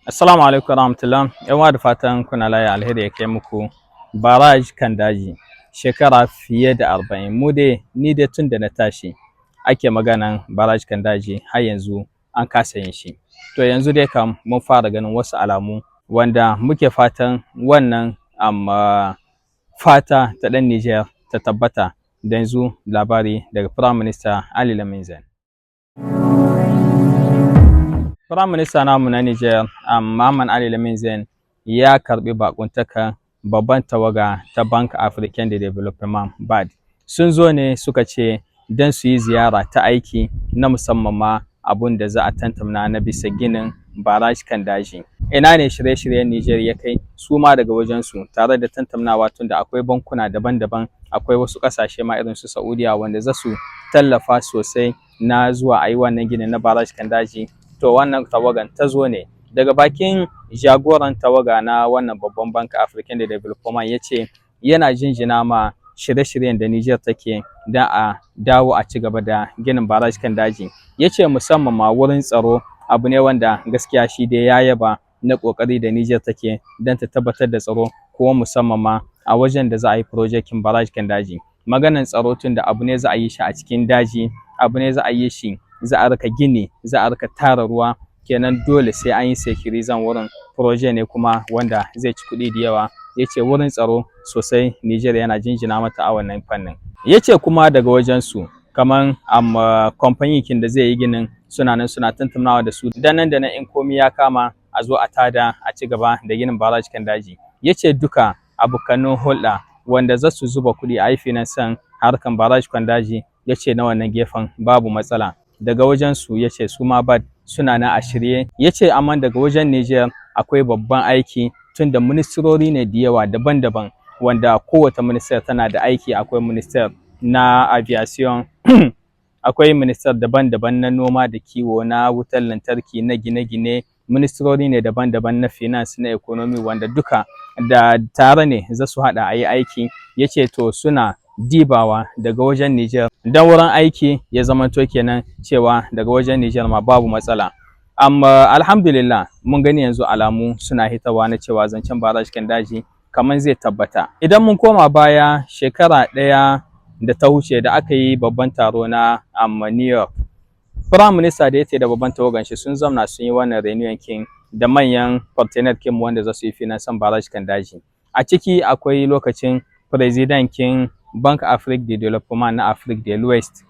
Assalamu alaikum warahmatullah. Yan da fatan kuna lafiya, alheri ya kai muku. Barrage Kandaji, shekara fiye da 40, mu dai, ni dai tun da na tashi ake maganan barrage Kandaji, har yanzu an kasa yin shi. To yanzu dai kam mun fara ganin wasu alamu wanda muke fatan wannan amma fata ta ɗan Nijar ta tabbata. Da yanzu labari daga Prime Minister Ali Lamine Zeine. Prime Minister namu na Nijar, Mahaman Ali Lamine Zeine, ya karbi bakuntaka babban tawaga ta Banque Africaine de Développement, BAD. Sun zo ne suka ce don su yi ziyara ta aiki na musamman, ma abun da za a tantamna na bisa ginin barrage Kandaji. Ina ne shirye-shiryen Nijar ya kai su ma daga wajensu, tare da tantamnawa, tunda akwai bankuna daban-daban, akwai wasu ƙasashe ma irin su Saudiya wanda za su tallafa sosai na zuwa a yi wannan ginin na barrage Kandaji. To wannan tawagan ta zo ne, daga bakin jagoran tawaga na wannan babban Banque Africaine de Développement, ya ce yana jinjina ma shirye-shiryen da Nijar take don a dawo a ci gaba da ginin barrage Kandaji. Ya ce musamman ma wurin tsaro, abu ne wanda gaskiya shi dai ya yaba na ƙoƙari da Nijar take don ta tabbatar da tsaro, kuma musamman ma a wajen da za a yi projet kin barrage Kandaji. Maganan tsaro, tun da abu ne za a yi shi a cikin daji, abu ne za a yi shi, za a rika gini, za a rika tara ruwa, kenan dole sai an yi sécurisant wurin. Projet ne kuma wanda zai ci kuɗi da yawa. Ya ce wurin tsaro sosai Nijar yana jinjina mata a wannan fannin. Ya ce kuma daga wajensu, kaman amma kamfanin da zai yi ginin, suna nan suna tattaunawa da su, dan nan da nan in komi ya kama a zo a tada a ci gaba da ginin barrage Kandaji. Ya ce duka abokanin hulɗa wanda za su zuba kuɗi a yi financer harkan barrage Kandaji, ya ce na wannan gefen babu matsala. Daga wajensu, ya ce su ma BAD suna nan a shirye. Ya ce amma daga wajen Nijar akwai babban aiki, tunda ministrori ne da yawa daban-daban, wanda kowace ministère tana da aiki. Akwai ministère na aviation, akwai ministère daban-daban na noma da kiwo, na wutar lantarki, na gine-gine, ministrori ne daban-daban na finance, na economy, wanda duka da tare ne za su haɗa a yi aiki. Ya ce to suna dibawa daga wajen Nijar don wurin aiki ya zamanto kenan cewa daga wajen Nijar ma babu matsala. Amma alhamdulillah, mun gani yanzu alamu suna hitawa na cewa zancen barrage Kandaji kamar zai tabbata. Idan mun koma baya shekara ɗaya da ta wuce da aka yi babban taro na New York, Prime Minister da ya da babban tawagan shi sun zamna sun yi wannan réunion kin da manyan partenaire kin wanda za su yi financer barrage Kandaji. A ciki akwai lokacin président kin Banque Afrique de Développement na Afrique de l'Ouest,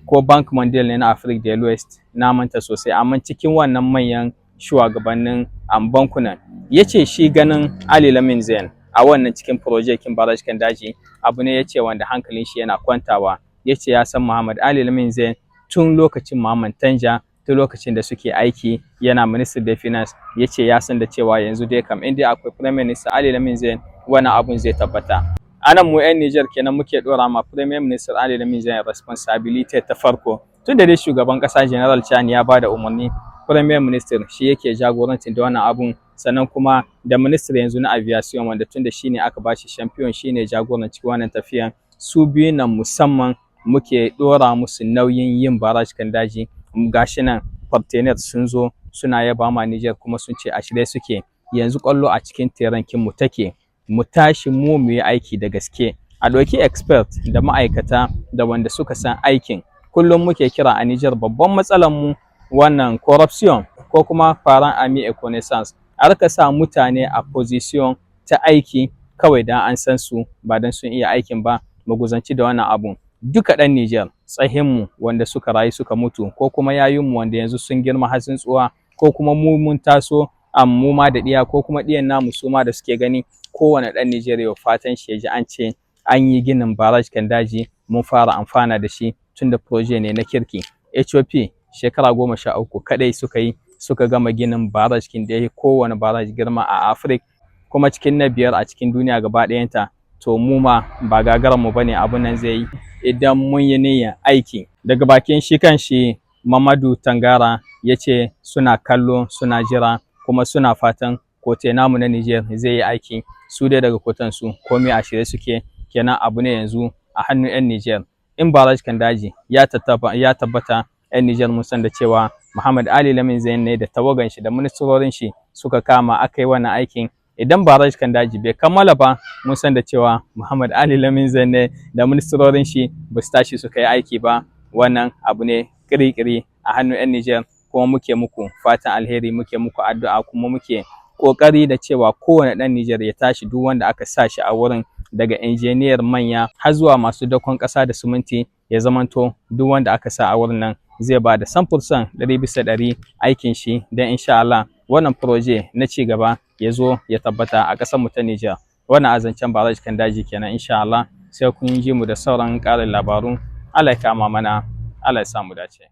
ko Banque Mondiale ne na Afrique de l'Ouest, na manta sosai, amma cikin wannan manyan shugabannin bankunan, ya ce shi ganin Ali Lamine Zeine a wannan cikin projet kin barrage Kandaji abu ne ya ce wanda hankalin shi yana kwantawa. Ya ce ya san Muhammad Ali Lamine Zeine tun lokacin Muhammad Tanja, tun lokacin da suke aiki yana ministre de finance. Ya ce ya san da cewa yanzu dai kam in dai akwai Prime Minister Ali Lamine Zeine, wannan abun zai tabbata. Anan mu 'yan Nijar kenan muke dora ma Premier Minister Ali Lamine Zeine responsabilité ta farko, tun da dai shugaban kasa General Tchiani ya bada umarni, Premier Minister shi yake jagorancin da wannan abun, sannan kuma da minister yanzu na aviation, wanda tun da shine aka bashi champion, shine jagoranci wannan tafiyan. Su biyun nan musamman muke dora musu nauyin yin barrage Kandaji. Gashi nan partenaire sun zo suna yaba ma Niger, kuma sun ce a shirye suke. Yanzu kwallo a cikin terrain mu take, mu tashi mu yi aiki da gaske, a ɗauki expert da ma'aikata da wanda suka san aikin. Kullum muke kira a Niger, babban matsalar mu wannan corruption ko kuma parent, ami et connaissance, a rika sa mutane a position ta aiki kawai dan an san su, ba dan sun iya aikin ba. Mu guzanci da wannan abun. Duka ɗan Niger, tsahinmu wanda suka rayu suka mutu, ko kuma yayunmu wanda yanzu sun girma har sun tsuwa, ko kuma mu mun taso mu ma da ɗiya, ko kuma ɗiyan namu su ma da suke gani, kowane ɗan Niger yau fatan shi ya ji an ce an yi ginin barrage Kandaji, mun fara amfana da shi, tunda projet ne na kirki. Ethiopia shekara 13 kaɗai suka yi suka gama ginin barrage kin da ya kowane barrage girma a Afirka, kuma cikin na biyar a cikin duniya gaba ɗayanta. To mu ma ba gagarar mu bane, abun nan zai yi idan mun yi niyyar aiki. Daga bakin shi kan shi Mamadu Tangara, ya ce suna kallo, suna jira, kuma suna fatan côté namu na Niger zai yi aiki. Su dai daga côtén su komai a shirye suke. Kenan abu ne yanzu a hannun 'yan Niger. In barrage Kandaji ya tabbata, 'Yan Nijar mun san da cewa Muhammad Ali Lamin Zain ne da tawagan shi da ministrorin shi suka kama aka yi wannan aikin. Idan barrage Kandaji bai kammala ba, mun san da cewa Muhammad Ali Lamin Zain ne da ministrorin shi ba su tashi suka yi aiki ba. Wannan abu ne kiri-kiri a hannun 'yan Nijar, kuma muke muku fatan alheri, muke muku addu'a, kuma muke ƙoƙari da cewa kowane ɗan Nijar ya tashi, duk wanda aka sa shi a wurin, daga injiniyar manya har zuwa masu dakon ƙasa da siminti, ya zamanto duk wanda aka sa a wurin nan zai ba da 100%, 100% aikin shi, don insha Allah wannan projet na ci gaba ya zo ya tabbata a ƙasar mu ta Nijar. Wannan a zancen barrage Kandaji kenan. Insha Allah sai kun ji mu da sauran ƙarin labaru. Allah ya kama mana, Allah ya sa mu dace.